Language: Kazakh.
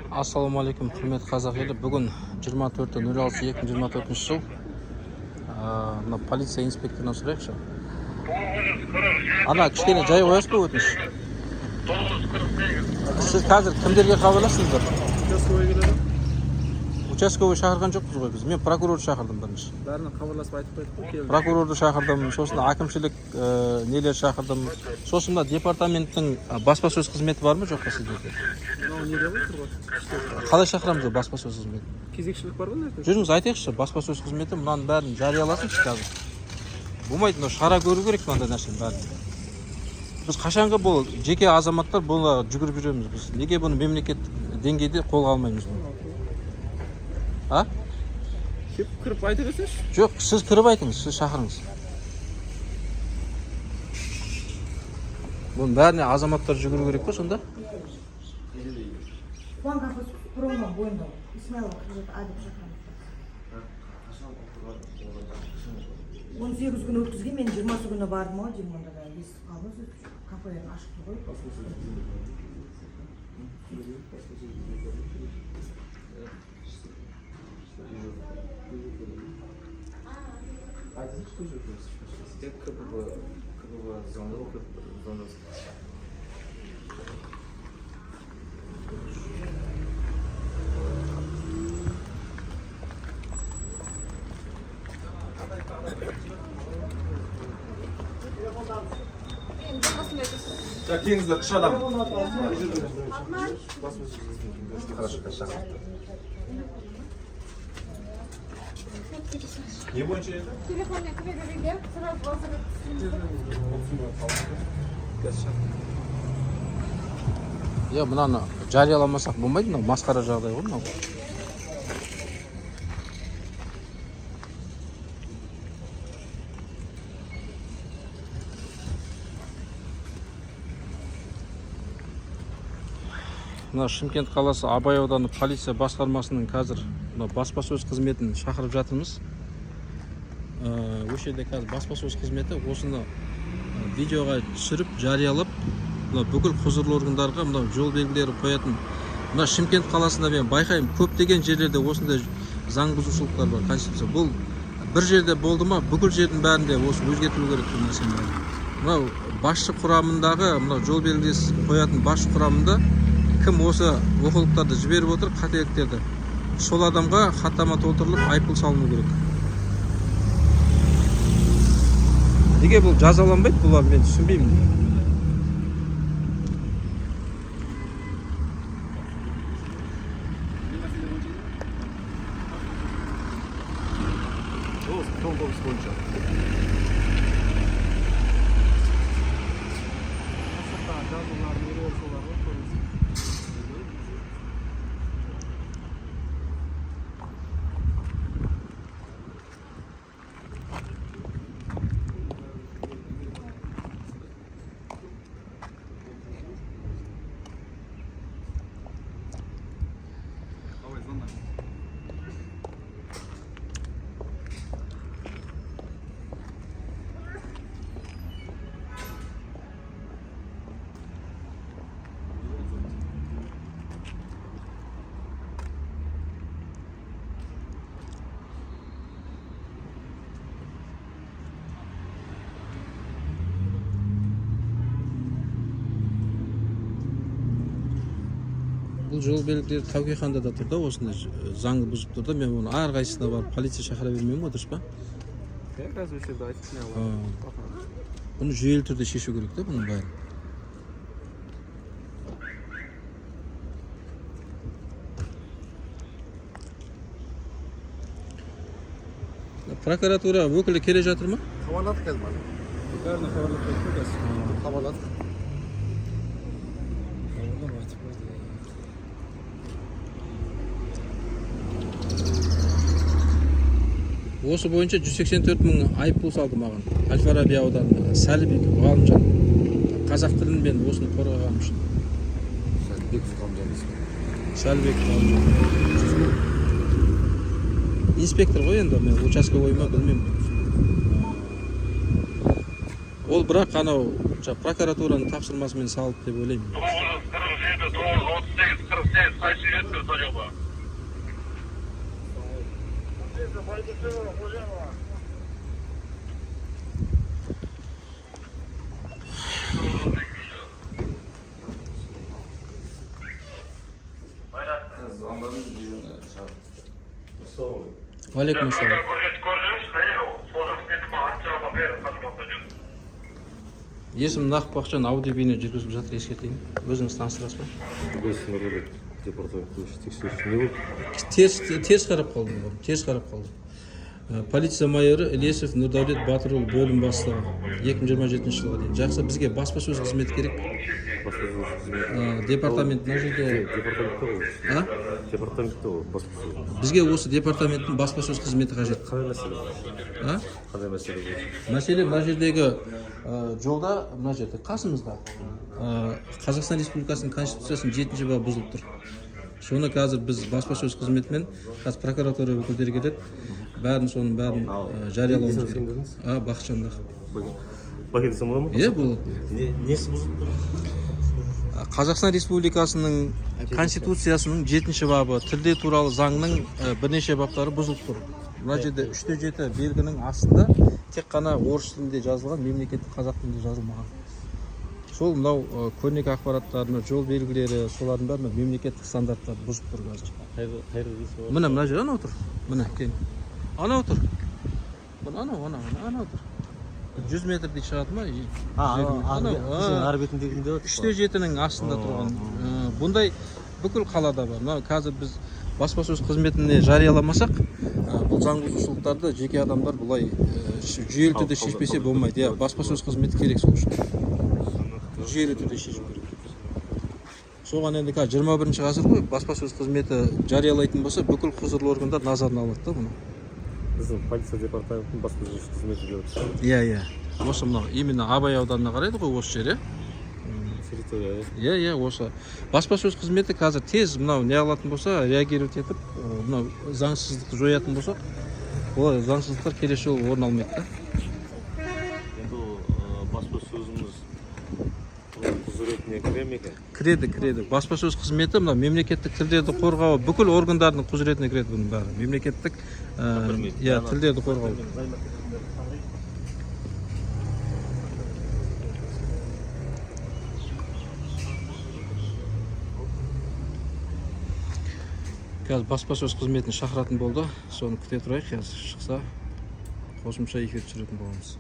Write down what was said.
Ассалаумағалейкум, құрметті қазақ елі! Бүгін 24.06.2024 жыл. Мына полиция инспекторынан сұрайықшы. Ана, кішкене жай қоясыз ба, өтініш? Сіз қазір кімдерге хабарластыңыздар? Участковый келеді. Участковый шақырған жоқпыз ғой біз. Мен прокурорды шақырдым бірінші. Бәріне хабарласып, айтып қойдық қой, келді. Прокурорды шақырдым, сосын әкімшілік нелер шақырдым, сосын мына департаменттің баспасөз қызметі бар ма, жоқ па сіздерде? Мынау неде ғой, тұр ғой іште. Қалай шақырамыз ол баспасөз қызметін? Кезекшілік бар ғой мына жерде. Жүріңіз, айтайықшы, баспасөз қызметі мынаның бәрін жарияласыншы. Қазір болмайды мынау, шара көру керек мынандай нәрсенің бәрін. Біз қашанғы бұл жеке азаматтар бұны жүгіріп жүреміз? Біз неге бұны мемлекеттік деңгейде қолға алмаймыз бұны, а? Келіп, кіріп айта берсеңізші. Жоқ, сіз кіріп айтыңыз, сіз шақырыңыз. Бұның бәріне азаматтар жүгіру керек па сонда? Қуан кафесі бұрынғы бойында, Исмаилова 47 А деп шақырамыз. 18 күн өткізген, мен 20-сы күні бардым ғой деймін, онда да естіп қалдым, кафелер ашық тұр ғой. Сізге КПБ звондау, КПБ звондасың. Так, келіңіздер, үш адам. Хорошо, шақырды. Не бойынша еді? Телефонмен кіре берейін, сразу базарға. Иә, мынаны жарияламасақ болмайды, мынау масқара жағдай ғой мынау. Мына Шымкент қаласы Абай ауданы полиция басқармасының қазір мына баспасөз қызметін шақырып жатырмыз. Осы жерде қазір баспасөз қызметі осыны видеоға түсіріп, жариялап, мына бүкіл құзырлы органдарға, мынау жол белгілері қоятын. Мына Шымкент қаласында мен байқаймын, көптеген жерлерде осындай заң бұзушылықтар бар. Конституция бұл бір жерде болды ма, бүкіл жердің бәрінде осы өзгертілу керек бұл нәрсенің бәрі. Мынау басшы құрамындағы, мынау жол белгісі қоятын басшы құрамында кім осы оқулықтарды жіберіп отыр, қателіктерді, сол адамға хаттама толтырылып, айыппұл салыну керек. Неге бұл жазаланбайды бұлар, мен түсінбеймін. Тоғыз бойынша. Сырттағы жазулар, нелер, солар ғой, көріңіз. Давай, звондай. Бұл жол белгілері Тәуке ханда да тұр да, осындай заңды бұзып тұр да. Мен оны әрқайсысына барып полиция шақыра бермеймін ғой, дұрыс па? Иә, қазір осы жерде айтып не А. қылады. Бұны жүйелі түрде шешу керек та бұның бәрін. Прокуратура өкілі келе жатыр ма? Хабарладық қазір бәріне. Бәріне хабарлап қойдық қой қазір. Хабарладық. Хабарлап айтып қойды. Осы бойынша 184 мың айыппұл салды маған әл Фараби ауданында Сәлібеков Ғалымжан, қазақ тілін мен осыны қорғағаным үшін. Сәлібеков Ғалымжан дейсіз бе? Сәлібеков Ғалымжан инспектор ғой енді, мен участковый ма, білмеймін ол, бірақ анау жаңа прокуратураның тапсырмасымен салды деп ойлаймын. 947 938 48 қайсы. Звондадым, шақырып. Уағалейкум ассалам. Есімім Нақ Бақытжан, аудио бейне жүргізіліп жатыр, ескертейін. Өзіңіз таныстырасыз ба? Нұрдәулет, департамент тексеруші. Не болды? Теріс қарап қалдым бауырым, теріс қарап қалдым. Полиция майоры Ілесов Нұрдәулет Батырұлы, бөлім бастығы, 2027 жылға дейін. Жақсы, бізге баспасөз қызметі керек. Баспасөз қызметі. Департамент мына жерде. Департаментте ғой. А? Департаментте ғой баспасөз. Бізге осы департаменттің баспасөз қызметі қажет. Қандай мәселе? А? Қандай мәселе бойынша? Мәселе мына жердегі жолда, мына жерде қасымызда Қазақстан Республикасының Конституциясының жетінші бабы бұзылып тұр. Соны қазір біз баспасөз қызметімен, қазір прокуратура өкілдері келеді, бәрін, соның бәрін жариялауымыз Есіміңіз керек. кім дедіңіз? А, Бақытжан Нақ. Бәке десем бола ма? Иә, болады. Несі бұзылып тұр? Қазақстан Республикасының Конституциясының жетінші бабы, тілдер туралы заңның бірнеше баптары бұзылып тұр. Мына жерде 3-7 белгінің астында тек қана орыс тілінде жазылған, мемлекеттік қазақ тілінде жазылмаған. Сол мынау көрнекі ақпараттар, мына жол белгілері, солардың бәрі мына мемлекеттік стандарттарды бұзып тұр қазір. Қайда дейсіз ғой? Міне, мына жер, анау тұр. Міне, кел. Анау тұр. Міне, анау, анау, анау, анау тұр. 100 метрдей шығады ма? 150 метр. Анау, а. Ары бетіндегінде отыр. 3-7-нің астында тұрған. Бұндай бүкіл қалада бар. Мынау қазір біз баспасөз қызметіне жарияламасақ, бұл заң бұзушылықтарды жеке адамдар бұлай жүйелі түрде шешпесе болмайды. Иә, баспасөз қызметі керек сол үшін. Жүйелі түрде шешу керек. Соған енді қазір 21 ғасыр ғой, баспасөз қызметі жариялайтын болса, бүкіл құзырлы органдар назарына алады да бұны. Біздің полиция департаментінің баспасөз қызметі деп отыр. Иә, иә. Осы мынау именно Абай ауданына қарайды ғой осы жер, иә? Территория. Иә, иә, осы баспасөз қызметі қазір тез мынау не алатын болса, реагировать етіп, мынау заңсыздықты жоятын болсақ, олай заңсыздықтар келесі жолы орын алмайды да. Енді ол баспасөзіміз құзыретіне кіре ме екен? Кіреді, кіреді. Баспасөз қызметі мына мемлекеттік тілдерді қорғау бүкіл органдардың құзыретіне кіреді бұның бәрі. Мемлекеттік иә, тілдерді қорғау. Қазір баспасөз қызметін шақыратын болды. Соны күте тұрайық, қазір шықса қосымша эфир түсіретін боламыз.